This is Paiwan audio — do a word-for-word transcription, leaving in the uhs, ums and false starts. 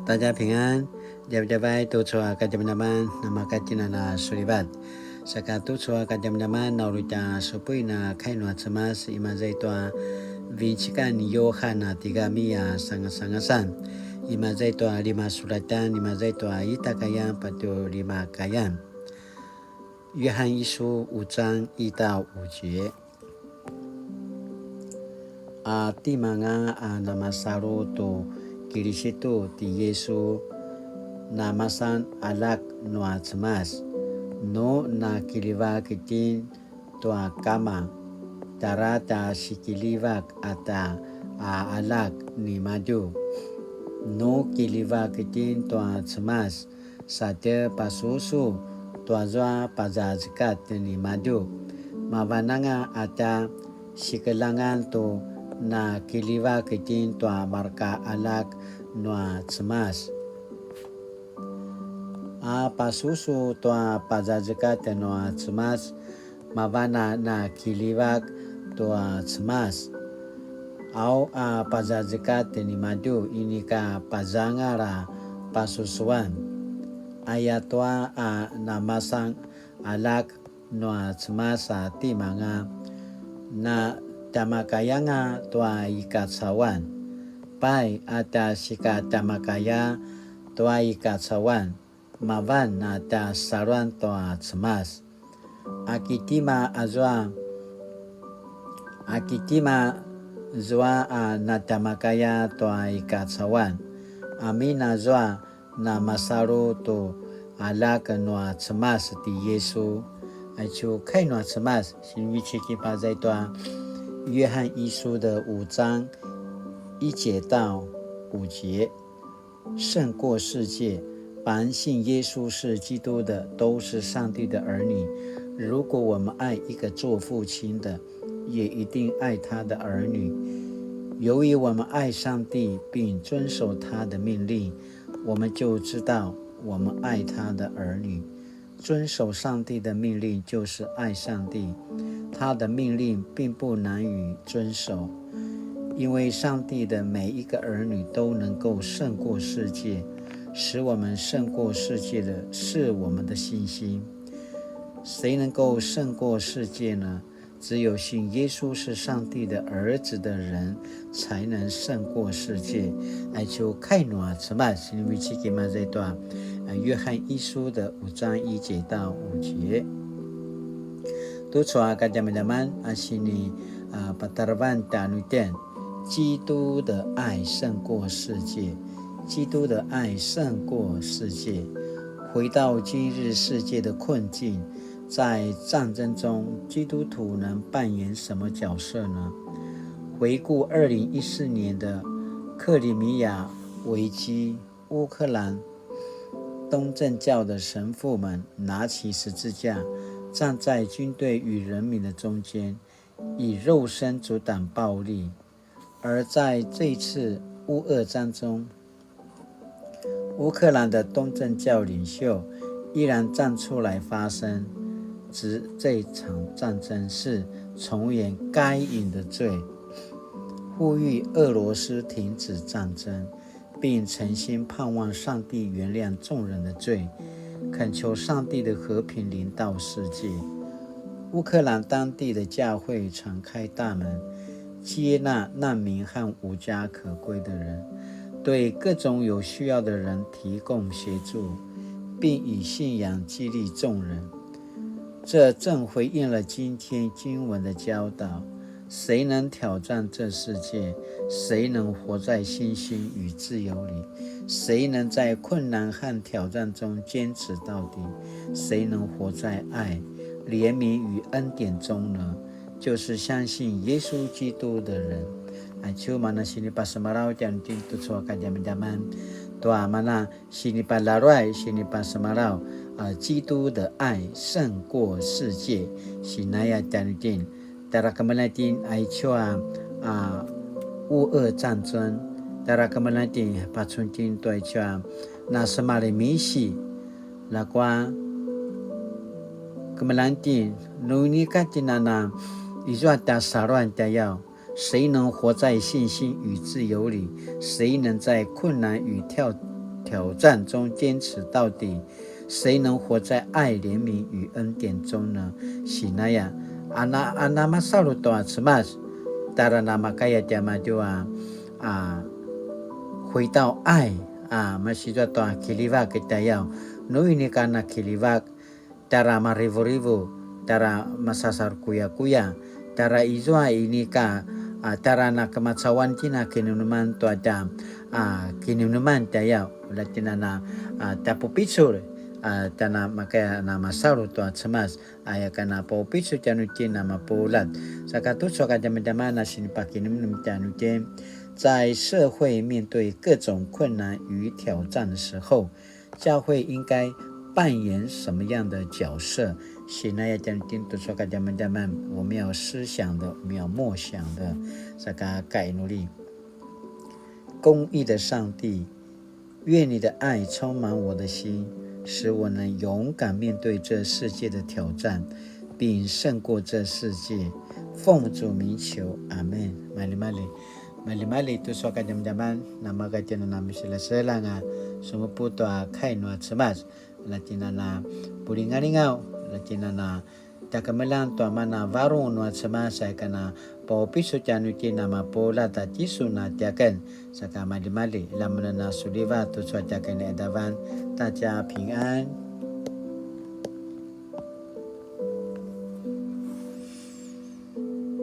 大家平安, djavadjavai tucu a kadjamadjaman, namakatjinana sulivat. Saka tucu a kadjamadjaman, na uri tja supuin a kai nua Cemas, imaza i tua vincikan ni Yohan a tigami a sangasangasan. Imaza i tua lima sulatan, imaza i tua ita kayan, patje lima kayan. 约翰一书五章一到五节。 A timanga a namasalu tu Kilisitu ti Yisu, namasan aljak nua Cemas, nu nakiljivak itjen tua kama, tjara tja sikiljivak a tja a aljak nimadju. Nu kiljivak itjen tua Cemas, sa tje pasusu tuazua pazazekatj nimadju. Mavananga a tja sikeljangan tu nakiljivak itjen tua marka aljak nua Cemas. A pasusu tua pazazekatj nua Cemas, mavan a nakiljivak tua Cemas. Au a pazazekatj nimadju inika pazangal a pasusuan. Ayatua a namasan aljak nua Cemas a timanga, na tjamakayanga tua i kacauan. Pai a tja sika tjamakaya tua i kacauan, mavan a tja saluan tua Cemas. A ki tima azua, a ki tima zua a na tjamakaya tua i kacauan, amin azua namasalu tu aljak nua Cemas ti Yisu. Aicu kai nua Cemas, sinivecik i maza i tua 约翰一书的五章一节到五节。 胜过世界。凡信耶稣是基督的，都是上帝的儿女。如果我们爱一个做父亲的，也一定爱他的儿女。由于我们爱上帝并遵守他的命令，我们就知道我们爱他的儿女。遵守上帝的命令就是爱上帝，他的命令并不难于遵守。 因为上帝的每一个儿女都能够胜过世界，使我们胜过世界的是我们的信心。谁能够胜过世界呢？只有信耶稣是上帝的儿子的人才能胜过世界。Aicu kai nua Cemas, sinivecik i maza i tua, 呃，约翰一书的五章一节到五节。 Tucu a kadjamadjaman a sini, a, patarevan tjanuitjen, 基督的爱胜过世界，基督的爱胜过世界。回到今日世界的困境，在战争中，基督徒能扮演什么角色呢？回顾二零一四年的克里米亚危机， 乌克兰东正教的神父们拿起十字架，站在军队与人民的中间，以肉身阻挡暴力。而在这次乌俄战中，乌克兰的东正教领袖依然站出来发声，指这场战争是重演该隐的罪，呼吁俄罗斯停止战争， 并诚心盼望上帝原谅众人的罪，恳求上帝的和平临到世界。乌克兰当地的教会敞开大门，接纳难民和无家可归的人，对各种有需要的人提供协助，并以信仰激励众人。这正回应了今天经文的教导， 谁能挑战这世界？谁能活在信心与自由里？谁能在困难和挑战中坚持到底？谁能活在爱、怜悯与恩典中呢？就是相信耶稣基督的人。Aicu mana sinipasemalaw tjanuitjen tucu a kadjamadjaman. Tua mana sinipalaruay, sinipasemalaw, a, 基督的爱胜过世界, sinaya tjanuitjen. Tjara kemeljang itjen aicu a, a, 乌俄战争, tjara kemeljang itjen pacun itjen tua aicu a, na semalimisi, ljakua kemeljang itjen, nu inika itjen a na izua tja saluan tjayaw, 谁能活在信心与自由里？谁能在困难与挑挑戰中堅持到底，誰能活在愛、憐憫與恩典中呢？Sinaya, ana, ana masalu tua Cemas, tara namakaya tiamadju a, a, 回到愛, a, masizua tua kilivak i tjayaw, nu inika na kilivak, tara marivurivu, tara masasarkuyakuya, tara izua inika, a, tara na kemacawan kina kinemeneman tua tja, a, kinemeneman tjayaw, ula kina na, a, tjapupicul, a, tjana makaya na masalu tua Cemas, aya kana paupicul tjanuitjen a mapuljat. Saka tucu a kadjamadjaman a sinipakinemenem tjanuitjen, 在社會面對各種困難與挑戰的時候， 教會應該扮演什麼樣的角色？Sinaya tjanuitjen tucu a kadjamadjaman, 我們要思想的，我們要默想的，saka kainuli. 公義的上帝，願你的愛充滿我的心，使我能勇敢面對這世界的挑戰，並勝過這世界。奉主名求，阿們。Maljimalji. Maljimalji tucu a kadjamadjaman, namaka tjina na misilaselanga sumupu tua kai nua Cemas, la tjina na pulingalingaw, la tjina na tjakemeljang tua mana varung nua Cemas, aya kana paupicul tjanuitjen a mapuljat a tisun a tiaken, saka maljimalji, la menena suliva tucu a tiaken i qadavan, 大家平安.